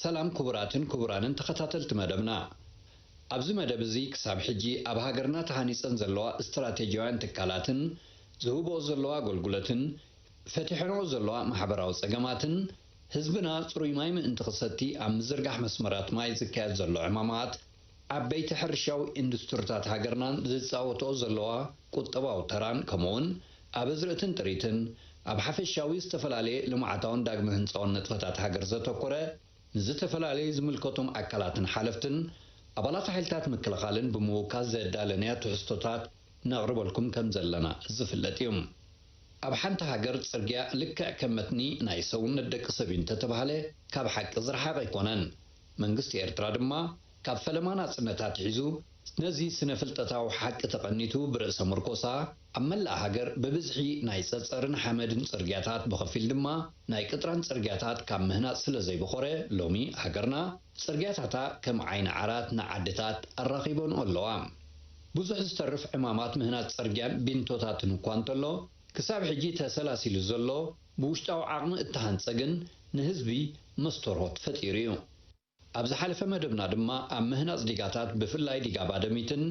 ሰላም ክቡራትን ክቡራንን ተኸታተልቲ መደብና። ኣብዚ መደብ እዚ ክሳብ ሕጂ ኣብ ሃገርና ተሃኒጸን ዘለዋ ስትራቴጂያውያን ትካላትን ዝህብኦ ዘለዋ ኣገልግሎትን ፈቲሐንኦ ዘለዋ ማሕበራዊ ጸገማትን ህዝብና ጽሩይ ማይ ምእንቲ ክሰቲ ኣብ ምዝርጋሕ መስመራት ማይ ዝካየድ ዘሎ ዕማማት ዓበይቲ ሕርሻዊ ኢንዱስትሪታት ሃገርናን ዝጻወትኦ ዘለዋ ቁጠባዊ ተራን ከምኡውን ኣብ ኣዝርእትን ጥሪትን ኣብ ሓፈሻዊ ዝተፈላለየ ልምዓታውን ዳግመ ህንጻውን ንጥፈታት ሃገር ዘተኮረ ንዝተፈላለዩ ዝምልከቶም ኣካላትን ሓለፍትን ኣባላት ሓይልታት ምክልኻልን ብምውካስ ዘዳለናዮ ትሕዝቶታት ነቕርበልኩም ከም ዘለና ዝፍለጥ እዩ። ኣብ ሓንቲ ሃገር ጽርግያ ልክዕ ከም መትኒ ናይ ሰውነት ደቂ ሰብ እዩ እንተተባህለ ካብ ሓቂ ዝረሓቐ ኣይኮነን። መንግስቲ ኤርትራ ድማ ካብ ፈለማ ናጽነት ኣትሒዙ ነዚ ስነ ፍልጠታዊ ሓቂ ተቐኒቱ ብርእሰ ምርኮሳ ኣብ መላእ ሃገር ብብዝሒ ናይ ጸጸርን ሓመድን ጽርግያታት ብኸፊል ድማ ናይ ቅጥራን ጽርግያታት ካብ ምህናጽ ስለ ዘይበኾረ ሎሚ ሃገርና ጽርግያታታ ከም ዓይኒ ዓራት ንዓድታት ኣራኺበንኦ ኣለዋ። ብዙሕ ዝተርፍ ዕማማት ምህናጽ ጽርግያን ቢንቶታትን እኳ እንተሎ ክሳብ ሕጂ ተሰላሲሉ ዘሎ ብውሽጣዊ ዓቕሚ እተሃንጸ ግን ንህዝቢ መስተርሆት ፈጢሩ እዩ። ኣብ ዝሓለፈ መደብና ድማ ኣብ ምህናጽ ዲጋታት ብፍላይ ዲጋ ባደሚትን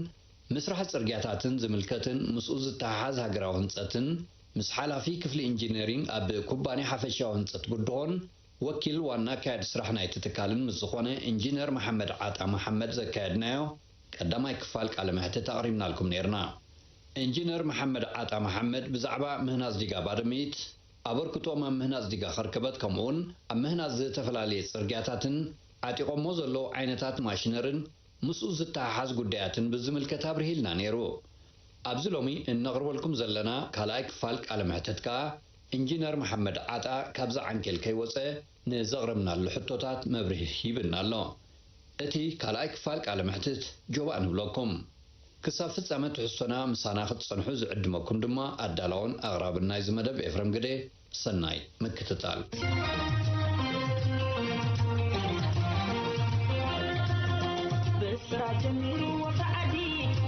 ምስራሕ ጽርግያታትን ዝምልከትን ምስኡ ዝተሓሓዝ ሃገራዊ ህንጸትን ምስ ሓላፊ ክፍሊ ኢንጂነሪንግ ኣብ ኩባንያ ሓፈሻዊ ህንጸት ብድሆን ወኪል ዋና ኣካያዲ ስራሕ ናይቲ ትካልን ምስ ዝኾነ ኢንጂነር መሓመድ ዓጣ መሓመድ ዘካየድናዮ ቀዳማይ ክፋል ቃለ መሕትት ኣቕሪብናልኩም ነይርና። ኢንጂነር መሓመድ ዓጣ መሓመድ ብዛዕባ ምህናጽ ዲጋ ባደሚት ኣበርክቶኦም ኣብ ምህናጽ ዲጋ ከርከበት ከምኡውን ኣብ ምህናጽ ዝተፈላለየ ጽርግያታትን ዓጢቖሞ ዘለዉ ዓይነታት ማሽነርን ምስኡ ዝተሓሓዝ ጉዳያትን ብዝምልከት ኣብርሂልና ነይሩ። ኣብዚ ሎሚ እነቕርበልኩም ዘለና ካልኣይ ክፋል ቃለ መሕትት ከኣ ኢንጂነር መሓመድ ዓጣ ካብዚ ዓንኬል ከይወጸ ንዘቕረብናሉ ሕቶታት መብርሂ ሂብና ኣሎ። እቲ ካልኣይ ክፋል ቃለ መሕትት ጆባእ ንብለኩም። ክሳብ ፍጻመ ትሕዝቶና ምሳና ክትጸንሑ ዝዕድመኩም ድማ ኣዳላውን ኣቕራብን ናይዚ መደብ ኤፍረም ግደ። ሰናይ ምክትታል። ብስራት ጀሚሩ ወፍሪ ዓዲ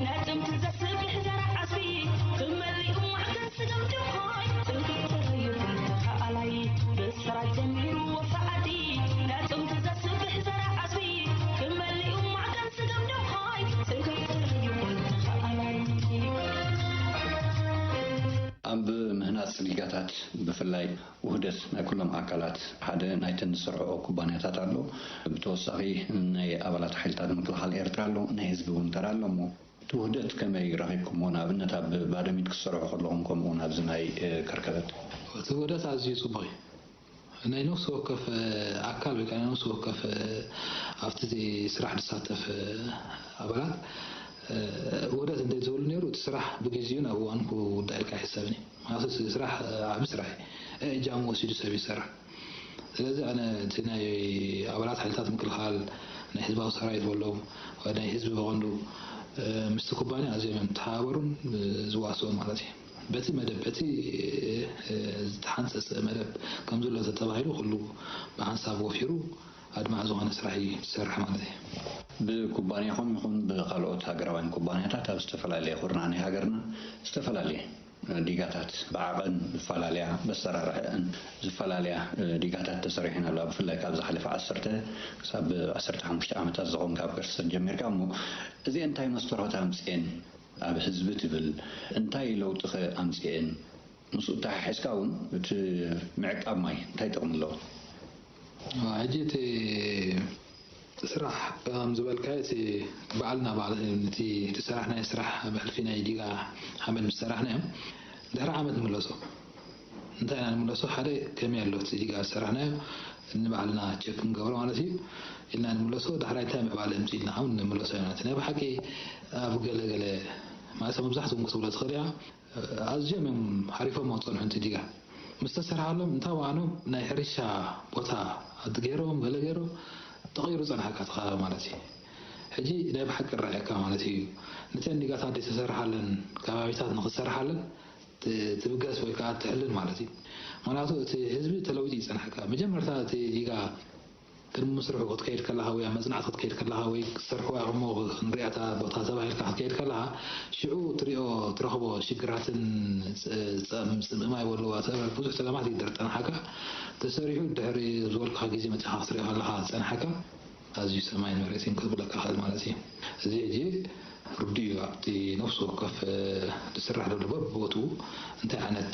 ናይ ጥንቲ ዘስብሕ ዘርእ ዓስቢ ክመሊኡ ማዕከን ስገም ድኾይ ጽንክትር ይብል ተኸኣላይ። ብስራት ጀሚሩ ወፍሪ ዓዲ ናይ ጥንቲ ዘስብሕ ዘርእ ዓስቢ ክመሊኡ ማዕከን ስገም ድኾይ ጽንክትር ይብል ተኸኣላይ። ኣብ ምህናጽ ዲጋታት ብፍላይ ውህደት ናይ ኩሎም ኣካላት ሓደ ናይተን ዝሰርሕኦ ኩባንያታት ኣሎ። ብተወሳኺ ናይ ኣባላት ሓይልታት ምክልኻል ኤርትራ ኣሎ፣ ናይ ህዝቢ እውን ተራ ኣሎ። እሞ እቲ ውህደት ከመይ ረኺብኩምዎ? ንኣብነት ኣብ ባደሚት ክትሰርሑ ከለኹም ከምኡ እውን ኣብዚ ናይ፣ እ፣ ከርከበት። እቲ ውህደት ኣዝዩ ጽቡቕ እዩ። ናይ ነፍሲ ወከፍ፣ እ፣ ኣካል ወይ ከዓ ናይ ነፍሲ ወከፍ፣ እ፣ ኣብቲ ስራሕ ዝሳተፍ፣ እ፣ ኣባላት፣ እ፣ ውህደት እንተዝህሉ ነይሩ እቲ ስራሕ ብግዜኡን ኣብ እዋኑ ክውዳእ ኢልካ ኣይሕሰብን እዩ። ምኽንያቱ እቲ ስራሕ፣ እ፣ ዓቢ ስራሕ እዩ። እጃሙ ወሲዱ ሰብ ይሰርሕ። ስለዚ ኣነ እቲ ናይ ኣባላት ሓይልታት ምክልኻል፣ ናይ ህዝባዊ ሰራዊት በሎም፣ ወይ ናይ ህዝቢ ብቐንዱ፣ እ፣ ምስቲ ኩባንያ ኣዝዮም እዮም ዝተሓባበሩን፣ እ፣ ዝዋስኡን ማለት እዩ። በቲ መደብ፣ በቲ፣ እ፣ ዝተሓንጸጸ መደብ ከም ዘሎ ተተባሂሉ ኩሉ ብሓንሳብ ወፊሩ ኣድማዒ ዝኾነ ስራሕ እዩ ዝሰርሕ ማለት እዩ። ብኩባንያኹም ይኹን ብኻልኦት ሃገራውያን ኩባንያታት ኣብ ዝተፈላለየ ኩርናዕ ናይ ሃገርና ዝተፈላለየ ዲጋታት ብዓቐን ዝፈላለያ፣ በሰራርሐአን ዝፈላለያ፣ እ፣ ዲጋታት ተሰሪሐን ኣለዋ። ብፍላይ ካብ ዝሓለፈ ዓሰርተ ክሳብ ዓሰርተ ሓሙሽተ ዓመታት ዝኾንካ ኣብ ከርሰት ጀሚርካ እሞ እዚአን እንታይ መስተርሆት ኣምፅኤን ኣብ ህዝቢ ትብል እንታይ ለውጢ ኸ ኣምፅኤን? ምስኡ ተሓሒዝካ እውን እቲ ምዕቃብ ማይ እንታይ ጥቕሚ ኣለዎ? ሕጂ እቲ ስራሕ ከም ዝበልካዮ እቲ ባዕልና ባዕል-፣ እቲ ዝሰራሕናዮ ስራሕ ኣብ ሕልፊ ናይ ዲጋ ሓመድ ምስ ሰራሕናዮ ድሕሪ ዓመት ንምለሶ። እንታይ ኢና ንምለሶ? ሓደ ከመይ ኣሎ እቲ ዲጋ ዝሰራሕናዮ ንባዕልና ቸክ ክንገብሮ ማለት እዩ ኢልና ንምለሶ። ዳሕራይ እንታይ ምዕባለ የምፅእ ኢልና እውን ንምለሶ ኢና። እቲ ናይ ብሓቂ ኣብ ገለ ገለ ማለት መብዛሕትኡ እውን ክትብሎ ትኽእል ኢኻ። ኣዝዮም እዮም ሓሪፎም ዝፀንሑ እቲ ዲጋ ምስ ተሰርሓሎም እንታ ወኣኖም ናይ ሕርሻ ቦታ ገይሮም ገለ ገይሮም ተቐይሩ ፀንሓካ እቲ ከባቢ ማለት እዩ። ሕጂ ናይ ብሓቂ ይረኣየካ ማለት እዩ። ነተን ዲጋታት ዘይተሰርሓለን ከባቢታት ንክትሰርሓለን ት-፣ ትብገስ ወይ ከዓ ትሕልን ማለት እዩ። ምክንያቱ እቲ ህዝቢ ተለዊጡ ይፀንሓካ። መጀመርታ እቲ ዲጋ ቅድሚ ምስርሑ ክትከይድ ከለኻ ወይ ኣብ መጽናዕቲ ክትከይድ ከለኻ ወይ ክትሰርሖ እሞ ክንሪኣታ ቦታ ተባሂልካ ክትከይድ ከለኻ ሽዑ ትሪኦ ትረኽቦ ሽግራትን ጸምጽም እማይ ወለዋ ብዙሕ ጸገማት ይደር ጸንሓካ። ተሰሪሑ ድሕሪ ዝበልካ ግዜ መጽኻ ክትሪኦ ከለኻ ዝጸንሓካ ኣዝዩ ሰማይን መሬትን ክብለካ ክእል ማለት እዩ። እዚ ሕጂ ርዱእ እዩ። ኣብቲ ነፍሲ ወከፍ ዝስራሕ ዘሎ በብቦትኡ እንታይ ዓይነት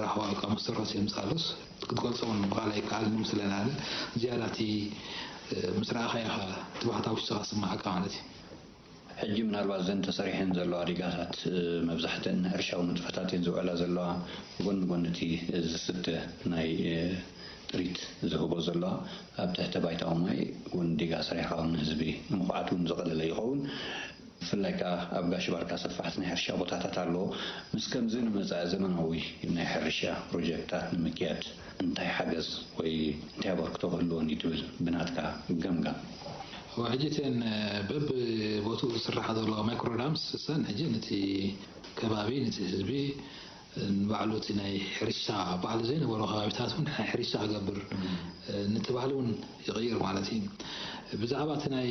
ራህዋ ወይ ከዓ መሰረት የምፃሉስ ክትገልፆ እውን ብቃል ኣይከኣልን። ስለናለ ዝያዳ እቲ ምስ ረኣኻ ኢኻ እቲ ባህታ ውሽጥኻ ዝስማዓካ ማለት እዩ። ሕጂ ምናልባት ዘን ተሰሪሐን ዘለዋ ዲጋታት መብዛሕተን ንሕርሻዊ ንጥፈታት እየን ዝውዕላ ዘለዋ። ጎኒ ጎኒ እቲ ዝስተ ናይ ጥሪት ዝህቦ ዘለዋ ኣብ ትሕተ ባይታዊ ማይ እውን ዲጋ ሰሪሕካ እውን ንህዝቢ ንምኹዓት እውን ዝቐለለ ይኸውን። ብፍላይ ከዓ ኣብ ጋሽ ባርካ ሰፋሕቲ ናይ ሕርሻ ቦታታት ኣለዎ። ምስ ከምዚ ንመፃኢ ዘመናዊ ናይ ሕርሻ ፕሮጀክታት ንምክያድ እንታይ ሓገዝ ወይ እንታይ ኣበርክቶ ክህልዎን እዩ ትብል ብናትካ ገምጋም? ሕጂ እተን በብቦትኡ ዝስራሓ ዘለዋ ማይክሮዳምስ እሰን ሕጂ ነቲ ከባቢ ነቲ ህዝቢ ንባዕሉ እቲ ናይ ሕርሻ ባህሊ ዘይነበሮ ከባቢታት እውን ናይ ሕርሻ ክገብር ነቲ ባህሊ እውን ይቕይር ማለት እዩ። ብዛዕባ እቲ ናይ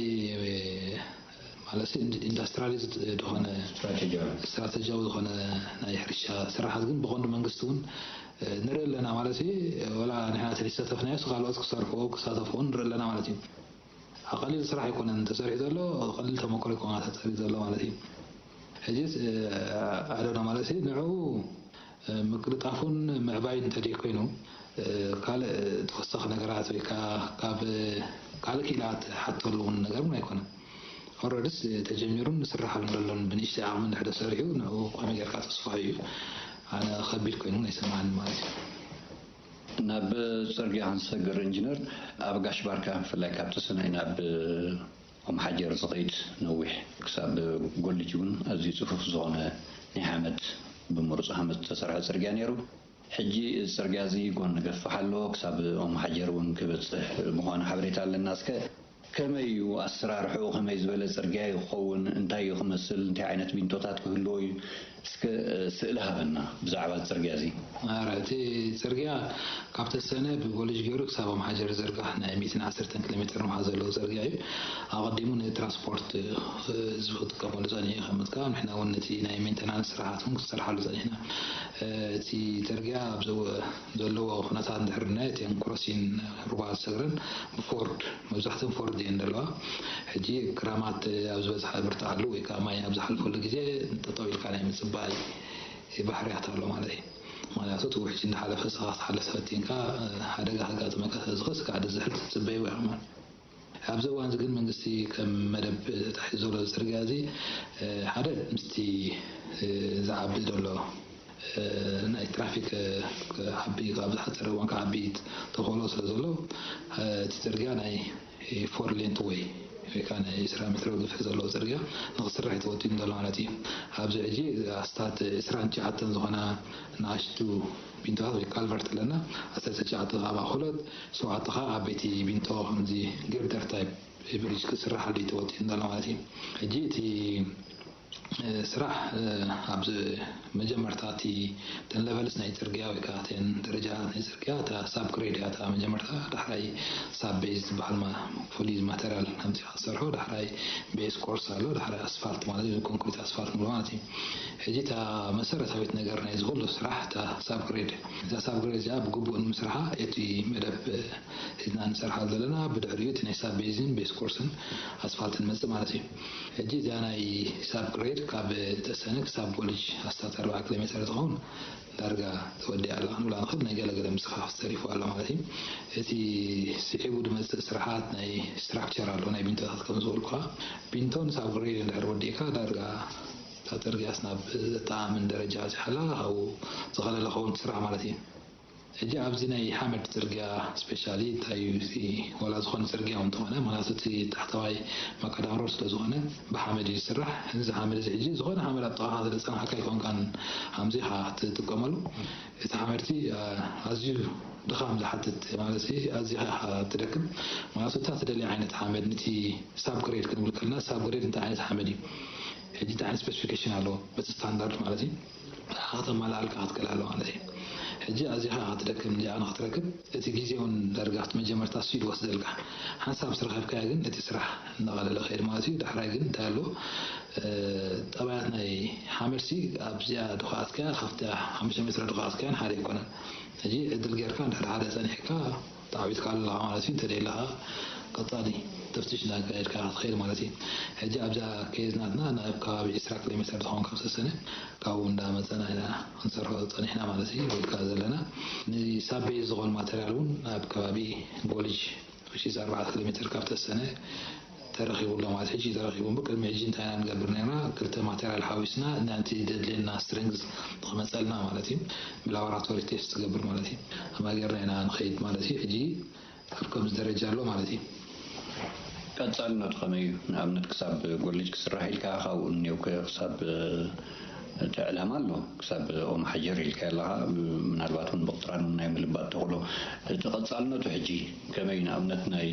ማለት ኢንዳስትሪያሊዝድ ዝኾነ ስትራቴጂያዊ ዝኾነ ናይ ሕርሻ ስራሓት ግን ብቐንዱ መንግስቲ እውን ንርኢ ኣለና ማለት እዩ። ወላ ንሕና ተዝተሳተፍናዮስ ካልኦት ክሰርሕዎ ክሳተፍዎ ንርኢ ኣለና ማለት እዩ። ቀሊል ስራሕ ኣይኮነን ተሰሪሑ ዘሎ፣ ቀሊል ተመክሮ ኣይኮነ ተሰሪሑ ዘሎ ማለት እዩ። ሕጂ ኣዶና ማለት እዩ ንዕኡ ምቅልጣፉን ምዕባይን እንተደይ ኮይኑ ካልእ ተወሳኺ ነገራት ወይ ከዓ ካብ ካልእ ክኢላ ትሓተሉ እውን ነገር እውን ኣይኮነን። ኦረድስ ተጀሚሩን ዝስራሓሉ ዘሎን ብንእሽተይ ዓቕሚ እንድሕር ሰሪሑ ንዕኡ ከመይ ጌርካ ተስፍሖ እዩ ኣነ ከቢድ ኮይኑ እውን ኣይሰማዓኒ ማለት እዩ። ናብ ፅርግያ ክንሰግር ኢንጂነር፣ ኣብ ጋሽ ባርካ ብፍላይ ካብ ተሰነይ ናብ ኦም ሓጀር ዝኸይድ ነዊሕ ክሳብ ጎልጅ እውን ኣዝዩ ፅፉፍ ዝኾነ ናይ ሓመድ ብምሩፅ ሓመድ ዝተሰርሐ ፅርግያ ነይሩ። ሕጂ እዚ ፅርግያ እዚ ጎኒ ገፍሕ ኣሎ ክሳብ ኦም ሓጀር እውን ክበፅሕ ምዃኑ ሓበሬታ ኣለና። እስከ ከመይ እዩ ኣሰራርሕኡ? ከመይ ዝበለ ፅርግያ እዩ ክኸውን? እንታይ እዩ ክመስል? እንታይ ዓይነት ቢንቶታት ክህልዎ እዩ? እስከ ስእሊ ሃበና ብዛዕባ እዚ ፅርግያ እዚ። ኣረ እቲ ፅርግያ ካብ ተሰነ ብጎልጅ ገይሩ ክሳብ ኣምሓጀር ዝርጋሕ ናይ ሚእትን ዓሰርተን ኪሎ ሜትር ርሕቐት ዘለዎ ፅርግያ እዩ። ኣቐዲሙ ንትራንስፖርት ህዝቢ ክጥቀመሉ ፀኒሑ ከምትካ ንሕና እውን ነቲ ናይ ሜንተናንስ ስራሓት እውን ክሰርሓሉ ፀኒሕና። እቲ ፅርግያ ኣብ ዘለዎ ኩነታት እንድሕር ናይ እተን ክሮሲን ሩባ ዝሰግረን ብፎርድ መብዛሕተን ፎርድ እየን ዘለዋ። ሕጂ ክራማት ኣብ ዝበዝሓ ብርትዓሉ ወይ ከዓ ማይ ኣብ ዝሓልፈሉ ግዜ ጠጠው ኢልካ ናይ ምፅባይ ባህርያት ኣሎ ማለት እዩ። ምክንያቱ እቲ ውሕጅ እንዳሓለፈ ንስኻ ክትሓልፍ ፈቲንካ ሓደጋ ከጋጥመካ ስለዝኽእል ስጋዕ ዝሕል ትፅበይዎ ኢኻ ማለት እዩ። ኣብዚ እዋን እዚ ግን መንግስቲ ከም መደብ ተታሒዙ ዘሎ እዚ ፅርግያ እዚ ሓደ ምስቲ ዝዓቢ ዘሎ ናይ ትራፊክ ክዓቢ ኣብ ዝሓፀረ እዋን ክዓቢ ተኽእሎ ስለ ዘሎ እቲ ፅርግያ ናይ ፎር ሌንት ወይ ወይ ከዓ ናይ ዕስራ ሜትሮ ግፍሒ ዘለዎ ፅርግያ ንክስራሕ ተወጢኑ ዘሎ ማለት እዩ። ኣብዚ ሕጂ ኣስታት ዕስራን ትሽዓተን ዝኾና ንኣሽቱ ቢንቶታት ወይ ካልቨርት ኣለና። ዓሰርተ ትሽዓተ ከዓ ማእኸሎት፣ ሸውዓተ ከዓ ዓበይቲ ቢንቶ ከምዚ ግርደር ታይፕ ብሪጅ ክስራሓሉ እዩ ተወጢኑ ዘሎ ማለት እዩ። ሕጂ እቲ ስራሕ ኣብዚ መጀመርታ እቲ እተን ለቨልስ ናይ ፅርግያ ወይ ከዓ እተን ደረጃታት ናይ ፅርግያ እታ ሳብ ግሬድ እያ እታ መጀመርታ ዳሕራይ ሳብ ቤዝ ዝበሃል ፍሉይ ማተርያል ኣምፂኻ ትሰርሖ ዳሕራይ ቤዝ ኮርስ ኣሎ ዳሕራይ ኣስፋልት ማለት እዩ ኮንክሪት ኣስፋልት ንብሎ ማለት እዩ። ሕጂ እታ መሰረታዊት ነገር ናይ ዝኩሉ ስራሕ እታ ሳብ ግሬድ እያ። እዛ ሳብ ግሬድ እዚኣ ብግቡእ ንምስርሓ እቲ መደብ ሒዝና ንሰርሓሉ ዘለና ብድሕሪኡ እቲ ናይ ሳብ ቤዝን ቤዝ ኮርስን ኣስፋልት ንመፅእ ማለት እዩ። ሕጂ እዚኣ ናይ ሳብ ግሬድ ካብ ተሰነ ክሳብ ኮሌጅ ኣስታት ኣርባዓ ኪሎ ሜትር ትኸውን ዳርጋ ተወዲኣ ኣላ ክንብላ ንኽእል ናይ ገለገለ ምስኻፍ ተሪፉ ኣሎ ማለት እዩ። እቲ ስዒቡ ዝመፅእ ስራሓት ናይ ስትራክቸር ኣሎ ናይ ቢንቶታት ከም ዝበልኩኻ ቢንቶ ንሳብ ግሬድ እንድሕር ወዲእካ ዳርጋ እታ ፅርግያስ ናብ ዘጠኣምን ደረጃ በፂሓ ኣላ ካብኡ ዝኸለለ ክኸውን ስራሕ ማለት እዩ። ሕጂ ኣብዚ ናይ ሓመድ ፅርግያ ስፔሻሊ እንታይ እዩ እቲ ዋላ ዝኾነ ፅርግያ እውን እንተኾነ ምክንያቱ እቲ ታሕተዋይ ማካዳም ሮድ ስለ ዝኾነ ብሓመድ እዩ ዝስራሕ። እዚ ሓመድ እዚ ሕጂ ዝኾነ ሓመድ ኣብ ጥቓኻ ስለ ዝፀናሕካ ኣይኮንካን ኣምዚኻ ትጥቀመሉ። እቲ ሓመድ እቲ ኣዝዩ ድኻም ዝሓትት ማለት ኣዚኻ ኢኻ ትደክም። ምክንያቱ እታ ትደልያ ዓይነት ሓመድ ነቲ ሳብ ግሬድ ክንብል ከለና ሳብ ግሬድ እንታይ ዓይነት ሓመድ እዩ ሕጂ እንታይ ዓይነት ስፔሲፊኬሽን ኣለዎ በቲ ስታንዳርድ ማለት እዩ። ከተማልኣልካ ክትክእል ኣለዋ ማለት እዩ። ሕጂ ኣዚኻ ክትደክም እንዲኣ ንክትረክብ እቲ ግዜ እውን ዳርጋ ኣብቲ መጀመርታ እሱ እዩ ዝወስደልካ። ሓንሳብ ዝረኸብካዮ ግን እቲ ስራሕ እናቐለለ ክኸይድ ማለት እዩ። ዳሕራይ ግን እንታይ ኣሎ፣ ጠባያት ናይ ሓመድሲ ኣብዚኣ ድኳኣትካያ ካብቲ ሓሙሽተ ሜትሮ ድኳኣትካያን ሓደ ኣይኮነን። ሕጂ ዕድል ጌርካ እንድሕር ሓደ ጸኒሕካ ተዓዊትካ ኣለኻ ማለት እዩ። እንተደይለኻ ቀጻሊ ተፍትሽ እንዳካየድካ ክትኸይድ ማለት እዩ። ሕጂ ኣብዛ ኬዝ ናትና ናብ ከባቢ ዕስራ ኪሎ ሜትር ዝኸውን ካብ ሰሰነ ካብኡ እንዳመጸና ኢና ክንሰርሖ ጸኒሕና ማለት እዩ። ወይ ከዓ ዘለና ንሳብ ቤዝ ዝኾን ማተርያል እውን ኣብ ከባቢ ጎልጅ which is ኣርባዕተ ኪሎ ሜትር ካብ ተሰነ ተረኺቡ ኣሎ ማለት ሕጂ ተረኺቡ እምበር ቅድሚ ሕጂ እንታይ ኢና ንገብር ነርና ክልተ ማተርያል ሓዊስና ናንቲ ደድልየና ስትሪንግዝ ንክመፀልና ማለት እዩ ብላቦራቶሪ ቴስት ትገብር ማለት እዩ ኣማጌርና ኢና ንኸይድ ማለት እዩ ሕጂ ኣብ ከምዚ ደረጃ ኣሎ ማለት እዩ። ቀፃልነቱ ከመይ እዩ? ንኣብነት ክሳብ ጎልጅ ክስራሕ ኢልካ ካብኡ እኒው ክሳብ እቲ ዕላማ ኣሎ ክሳብ ኦም ሓጀር ኢልካ ኣለካ ምናልባት እውን ብቅጥራን ናይ ምልባጥ ተኽእሎ እቲ ቀፃልነቱ ሕጂ ከመይ ንኣብነት ናይ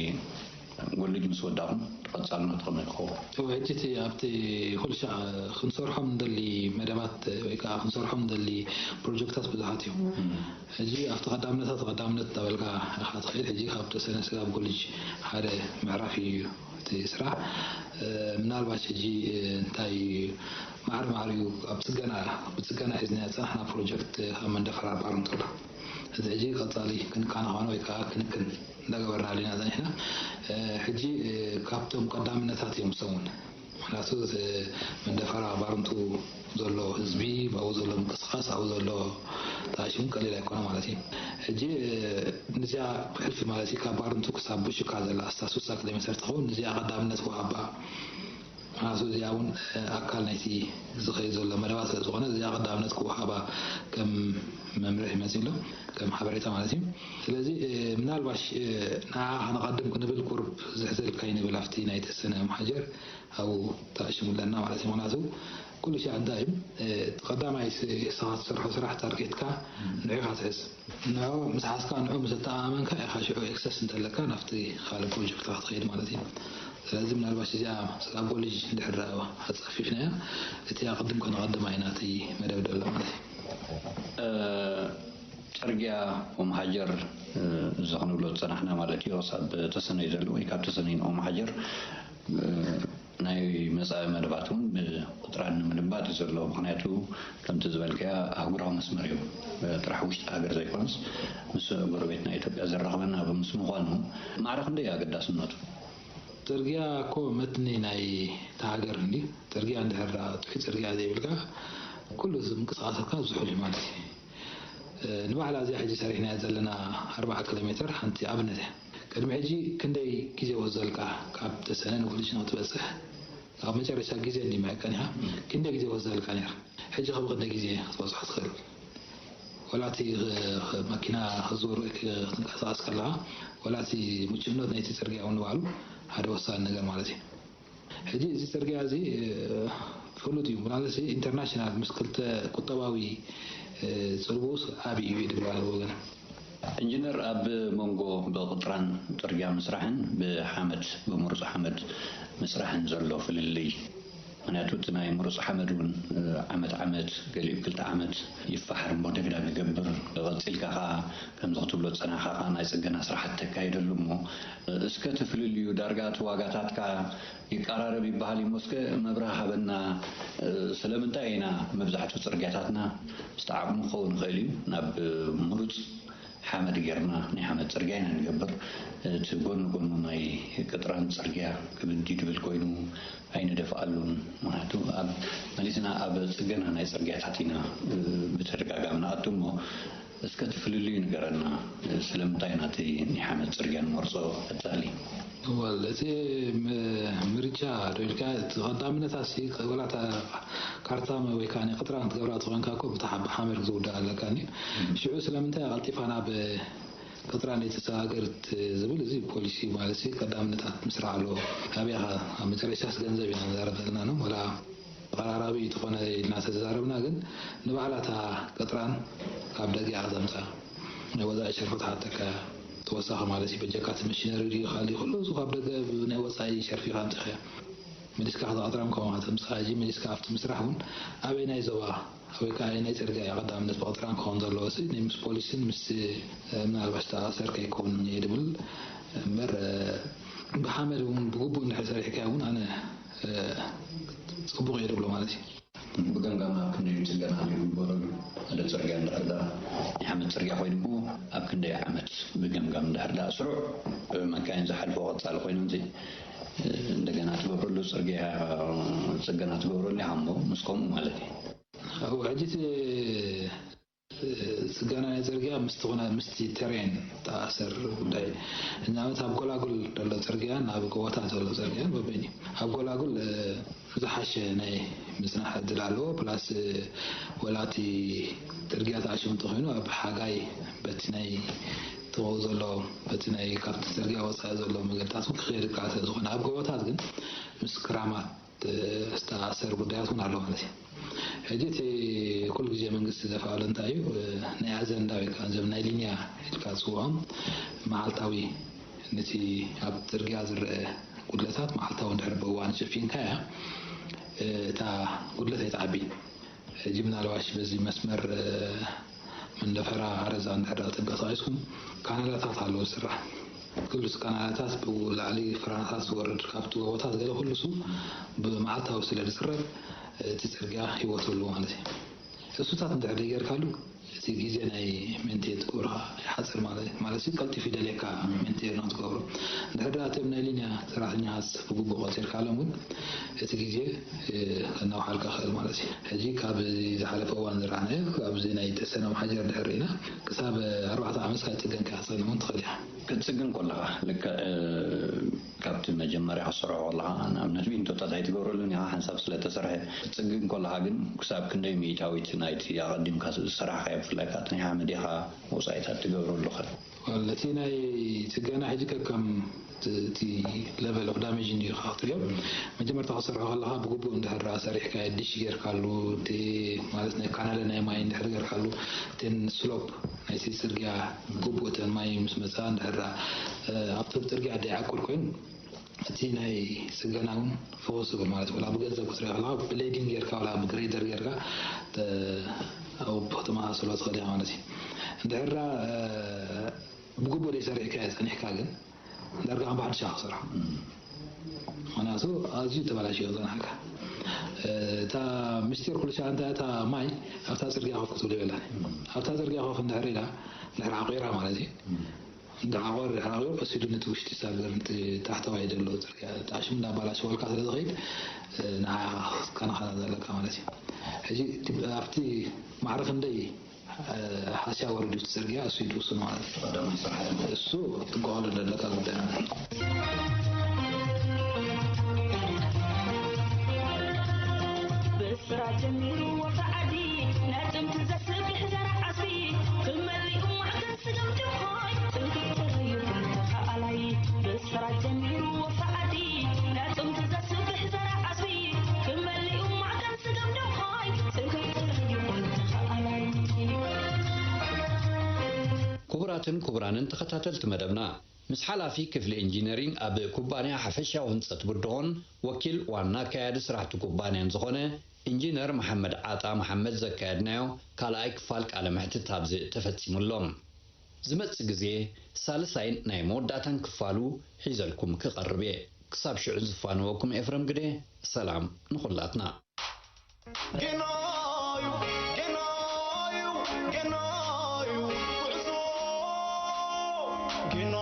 ጎልጅ ምስ ወዳኹም ቀፃልነቱ ከመይ ክኸውን? ሕጂ እቲ ኣብቲ ኩሉ ሻዕ ክንሰርሖም ንደሊ መደባት ወይ ከዓ ክንሰርሖም ንደሊ ፕሮጀክታት ብዙሓት እዮም። ሕጂ ኣብቲ ቀዳምነታት ቀዳምነት እናበልካ ኢኻ ትኸይድ። ሕጂ ካብ ተሰነ ስጋብ ጎልጅ ሓደ ምዕራፍ እዩ እቲ ስራሕ። ምናልባሽ ሕጂ እንታይ ማዕረ ማዕሪኡ ኣብ ፅገና ብፅገና ሒዝና ዝፀናሕና ፕሮጀክት ኣብ መንደፈራ ባርንቶ ኣሎ። እዚ ሕጂ ቀፃሊ ክንከናኸኖ ወይ ከዓ ክንክን እንዳገበርናሉ ኢና ፀኒሕና። ሕጂ ካብቶም ቀዳምነታት እዮም እሶም እውን። ምክንያቱ መንደፈራ ባርንቱ ዘሎ ህዝቢ ኣብኡ ዘሎ ምንቅስቃስ ኣብኡ ዘሎ ተኣሽሙ ቀሊል ኣይኮነ ማለት እዩ። ሕጂ ንዚኣ ብሕልፊ ማለት እዩ ካብ ባርንቱ ክሳብ ቡሽካ ዘላ ኣስታ ሱሳ ኪሎ ሜትር ትኸውን ንዚኣ ቀዳምነት ወሃባ ምክንያቱ እዚኣ እውን ኣካል ናይቲ ዝኸይድ ዘሎ መደባት ስለ ዝኾነ እዚኣ ቀዳምነት ክወሃባ ከም መምርሒ መፂ ኣሎ ከም ሓበሬታ ማለት እዩ። ስለዚ ምናልባሽ ንዓ ከነቐድም ክንብል ቁርብ ዝሕዘልካ ይንብል ኣብቲ ናይ ተሰነ መሓጀር ኣብኡ ተኣሽሙ ኣለና ማለት እዩ። ምክንያቱ ኩሉ ሻዕ እንታይ እዩ እቲ ቀዳማይ ንስኻ ትሰርሖ ስራሕ ታርጌትካ ንዑ ኢኻ ትሕዝ። ንዑ ምስ ሓዝካ ንዑ ምስ ኣተኣማመንካ ኢኻ ሽዑ ኤክሰስ እንተለካ ናብቲ ካልእ ፕሮጀክትካ ክትኸይድ ማለት እዩ። ስለዚ ምናልባሽ እዚኣ ስጋብ ኮሌጅ እንድሕር ኣፃፊፍናያ እቲ ኣቐድም ከነቐድማ ኢና እቲ መደብ ደሎ ማለት እዩ። ፅርግያ ኦም ሃጀር እዚ ክንብሎ ዝፀናሕና ማለት እዩ ክሳብ ተሰነይ ዘሎ ወይ ካብ ተሰነይ ንኦም ሃጀር ናይ መፃኢ መደባት እውን ብቁጥራን ንምልባጥ እዩ ዘሎ። ምክንያቱ ከምቲ ዝበልካያ ኣህጉራዊ መስመር እዩ። ጥራሕ ውሽጢ ሃገር ዘይኮነስ ምስ ጎረቤትና ኢትዮጵያ ዘራኽበና ብምስ ምኳኑ ማዕረ ክንደይ ኣገዳስነቱ? ፅርግያ እኮ መትኒ ናይ ተሃገር እንዲ ፅርግያ እንድሕር ደኣ ጥዑይ ፅርግያ ዘይብልካ ኩሉ ምንቅስቃስካ ዝሑል እዩ ማለት እዩ። ንባዕላ እዚኣ ሕጂ ሰሪሕናያ ዘለና ኣርባዓ ኪሎ ሜትር ሓንቲ ኣብነት እያ። ቅድሚ ሕጂ ክንደይ ግዜ ወዘልካ ካብ ተሰነ ንጉልጅ ንክትበፅሕ ካብ መጨረሻ ግዜ እንዲ ምዕቀን ኢኻ ክንደይ ግዜ ወዘልካ ነይራ ሕጂ ከብ ክንደይ ግዜ ክትበፅሖ ትኽእል ወላ እቲ መኪና ክትዞር ክትንቀሳቀስ ከለካ ወላ እቲ ምችነት ናይቲ ፅርግያ እውን ንባዕሉ ሓደ ወሳኒ ነገር ማለት እዩ። ሕጂ እዚ ፅርግያ እዚ ፍሉጥ እዩ ምናልባት ኢንተርናሽናል ምስ ክልተ ቁጠባዊ ፅልውስ ዓብይ እዩ ድግባል ወገን። ኢንጂነር ኣብ መንጎ ብቅጥራን ፅርግያ ምስራሕን ብሓመድ ብምሩፅ ሓመድ ምስራሕን ዘሎ ፍልልይ ምክንያቱ እቲ ናይ ምሩፅ ሓመድ እውን ዓመት ዓመት ገሊኡ ክልተ ዓመት ይፈሓር እሞ ደግዳግ ይገብር ቀፂልካ ከዓ ከምዚ ክትብሎ ዝፀናሕካ ከዓ ናይ ፅገና ስራሕቲ ተካይደሉ እሞ እስከ እቲ ፍልልዩ ዳርጋ እቲ ዋጋታትካ ይቀራረብ ይበሃል እሞ እስከ መብርሂ ሃበና ስለምንታይ ኢና መብዛሕትኡ ፅርግያታትና ምስቲ ዓቕሙ ክኸውን ይኽእል እዩ ናብ ምሩፅ ሓመድ ጌርና ናይ ሓመድ ፅርግያ ኢና ንገብር እቲ ጎኒ ጎኑ ናይ ቅጥራን ፅርግያ ክብዲ ድብል ኮይኑ ኣይንደፍኣሉን ምክንያቱ ኣብ መሊስና ኣብ ፅገና ናይ ፅርግያታት ኢና ብተደጋጋሚ ንኣቱ እሞ እስከ እቲ ፍልልዩ ንገረና ስለምንታይ ኢና እቲ ናይ ሓመድ ፅርግያ ንመርፆ ቀፃሊ Well እቲ ምርጫ ዶ ኢልካ እቲ ቀዳምነት ኣሲ ወላ እታ ካርታ ወይ ከዓ ቅጥራ ክትገብራ ተኾንካ እኮ ብሓመድ ክትውዳእ ኣለካ ሽዑ ስለምንታይ ቀልጢፋ ናብ ቅጥራ ነይተሰጋገርት ዝብል እዚ ፖሊሲ ማለት ቀዳምነታት ምስራዕ ኣለዎ። ኣብያኻ ኣብ መጨረሻስ ገንዘብ ኢና ንዛረብ ዘለና ነው ወላ ተቐራራቢ ዝኾነ ኢልና ተዛረብና ግን ንባዕላታ ቅጥራን ካብ ደጊኣ ዘምፃ ናይ ወፃኢ ሸርፊ ትሓተካ ተወሳኺ ማለት እዩ በጀካ እቲ መሽነሪ ድዩ ካልእ ኩሉ እዚ ካብ ደገ ናይ ወፃኢ ሸርፊ ኢኻ ኣምፂኻዮ መሊስካ ክትቐጥረም ከምኡ ተምፅእ ሕጂ መሊስካ ኣብቲ ምስራሕ እውን ኣበይ ናይ ዞባ ወይ ከዓ ናይ ፅርግያ እዩ ቀዳምነት ብቐጥራን ክኸውን ዘለዎ ሲ ናይ ምስ ፖሊስን ምስ ምናልባሽ ተኣሰር ከይከውን እየ ድብል እምበር ብሓመድ እውን ብግቡእ እንድሕር ሰሪሕካ እውን ኣነ ፅቡቕ እየ ድብሎ ማለት እዩ። ብገምጋም ኣብ ክንደይ ጽገና ይግበረሉ? ሓደ ጽርግያ እንድሕር ደኣ ናይ ዓመት ጽርግያ ኮይኑ እሞ ኣብ ክንደይ ዓመት ብገምጋም እንድሕር ደኣ ስሩዕ መካይን ዝሓልፎ ቀጻሊ ኮይኑ እዚ እንደገና ትገብረሉ ጽርግያ ጽገና ትገብረሉ ኢኻ እሞ ምስ ከምኡ ማለት እዩ። ሕጂ እቲ ጽገና ናይ ጽርግያ ምስቲ ኩነ ምስቲ ተሬን ተኣሰር ጉዳይ እዩ። ንኣብነት ኣብ ጎላጉል ዘሎ ጽርግያን ኣብ ጎቦታት ዘሎ ጽርግያን በበይኑ እዩ። ኣብ ጎላጉል ዝሓሸ ናይ ምጽናሕ ዕድል ኣለዎ። ፕላስ ወላቲ ጽርግያ ተኣሽሙ እንተኾይኑ ኣብ ሓጋይ በቲ ናይ ጥቕኡ ዘሎ በቲ ናይ ካብቲ ጽርግያ ወጻኢ ዘሎ መገድታት እውን ክኽየድ ይከኣል ስለ ዝኾነ ኣብ ጎቦታት ግን ምስ ክራማት ዝተኣሰር ጉዳያት እውን ኣሎ ማለት እዩ። ሕጂ እቲ ኩሉ ግዜ መንግስቲ ዘፍዓሎ እንታይ እዩ ናይ ኣዘንዳ ወይ ከዓ እዞም ናይ ሊንያ ኢልካ ዝፅውዖም መዓልታዊ ነቲ ኣብ ፅርግያ ዝረአ ጉድለታት መዓልታዊ እንድሕር ብእዋን ሸፊንካያ እታ ጉድለት ኣይትዓቢ። ሕጂ ምናልባሽ በዚ መስመር መንደፈራ ኣረዛ እንድሕር ተንቀሳቂስኩም ካናላታት ኣለዉ ዝስራሕ ኩሉ ካናላታት ብላዕሊ ፍራናታት ዝወርድ ካብቲ ጎቦታት ገለ ኩሉ ሱ ብመዓልታዊ ስለ ዝስረብ እቲ ፅርግያ ህይወት ኣለዎ ማለት እዩ። እሱታት እንድሕር ዘይገርካሉ እቲ ግዜ ናይ ሜንቴን ትገብሮ ይሓፅር ማለት እዩ። ማለት ቀልጢፉ ይደልየካ ሜንቴን ንክትገብሮ። እንድሕር ደኣ እቶም ናይ ሊንያ ሰራሕተኛታት ብግቡእ ቆፂርካሎም እውን እቲ ግዜ ከናውሓልካ ይኽእል ማለት እዩ። ሕጂ ካብ ዝሓለፈ እዋን ዝረኣናዮ ኣብዚ ናይ ተሰነ መሓጀር ድሕር ርኢና ክሳብ ኣርባዕተ ዓመት ሳይፅገን ከይሓፀን እውን ትኽእል እያ። ክትፅግን ከለኻ ልክዕ ካብቲ መጀመርያ ክትሰርሖ ከለኻ ንኣብነት ቢንቶታት ኣይትገብረሉን ኢኻ ሓንሳብ ስለ ተሰርሐ ክትፅግን ከለኻ ግን ክሳብ ክንደይ ሚእታዊት ናይቲ ኣቐዲምካ ዝሰራሕካዮ ብፍላይ ከዓ ናይ ሓመድ ኢኻ ወፃኢታት ትገብረሉ ኸ? እቲ ናይ ፅገና ሕጂ ከከም እቲ level of damage እንድዩ ኢኻ ክትሪኦ መጀመርታ ክትሰርሖ ከለኻ ብግቡእ እንድሕር ደኣ ሰሪሕካ ዲሽ ጌርካሉ እቲ ማለት ናይ ካናለ ናይ ማይ እንድሕር ጌርካሉ እተን ስሎፕ ናይቲ ፅርግያ ግቡእ እተን ማይ ምስ መፃ እንድሕር ደኣ ኣብቲ ፅርግያ ደይዓቁር ኮይኑ እቲ ናይ ፅገና እውን ፍኹስ ዝብል ማለት ወላ ብገንዘብ ክትሪኦ ከለካ ብሌዲንግ ጌርካ ወላ ብግሬደር ጌርካ ኣብኡ ክትመሳስሎ ትኽእል ኢኻ ማለት እዩ። እንድሕር ደኣ ብግቡእ ደይሰሪዕካዮ ፀኒሕካ ግን ዳርጋ ከም ብሓድሽ ኢኻ ክትሰርሖ። ምኽንያቱ ኣዝዩ ተበላሽዮ ዝፀንሓካ። እታ ምስጢር ኩሉ ሻዕ እንታይ እታ ማይ ኣብታ ፅርግያ ኮፍ ክትብል የብላን። ኣብታ ፅርግያ ኮፍ እንድሕር ኢላ እንድሕር ዓቂራ ማለት እዩ። እንዳዓቆር ድሕር ዓቂሩ ቀስ ኢሉ ነቲ ውሽጢ ሳገር ነቲ ታሕተዋይ ዘሎ ፅርግያ ተኣሽሙ እንዳባላሸወልካ ስለ ዝኸይድ ንዓ ኢኻ ክትከናኸና ዘለካ ማለት እዩ። ሕጂ ኣብቲ ማዕረ ክንደይ ሓስያ ወሪዱ እቲ ፅርግያ እሱ እዩ ዝውስኖ ማለት እዩ። ቀዳማይ ስራሕ እሱ ትጓወሎ ዘለካ ጉዳይ ማለት እዩ። ብስራ ጀሚሩ ወፍዓዲ ናይ ጥንቲ ዘስብሕ ዘርዓ ዓስቢ ክመሊኡ ማዕከን ስገም ድኾይ ጥንክር ይኹን ተኸኣላይ ብስራ ጀሚሩ ወፍዓዲ ናይ ጥንቲ ዘስብሕ ዘርዓ ዓስቢ ክመሊኡ ማዕከን ስገም ድኾይ ጥንክር ይኹን ተኸኣላይ ክቡራትን ክቡራንን ተኸታተልቲ መደብና፣ ምስ ሓላፊ ክፍሊ ኢንጂነሪንግ ኣብ ኩባንያ ሓፈሻዊ ህንጸት ብድሆን ወኪል ዋና ኣካያዲ ስራሕቲ ኩባንያን ዝኾነ ኢንጂነር መሓመድ ዓጣ መሓመድ ዘካየድናዮ ካልኣይ ክፋል ቃለ መሕትት ኣብዚ ተፈጺሙ ኣሎ። ዝመጽእ ግዜ ሳልሳይን ናይ መወዳእታን ክፋሉ ሒዘልኩም ክቐርብ እየ። ክሳብ ሽዑ ዝፋነወኩም ኤፍረም ግደ፣ ሰላም ንኹላትና። ጌናዩ ጌናዩ ጌናዩ ጉዕዞ ጌና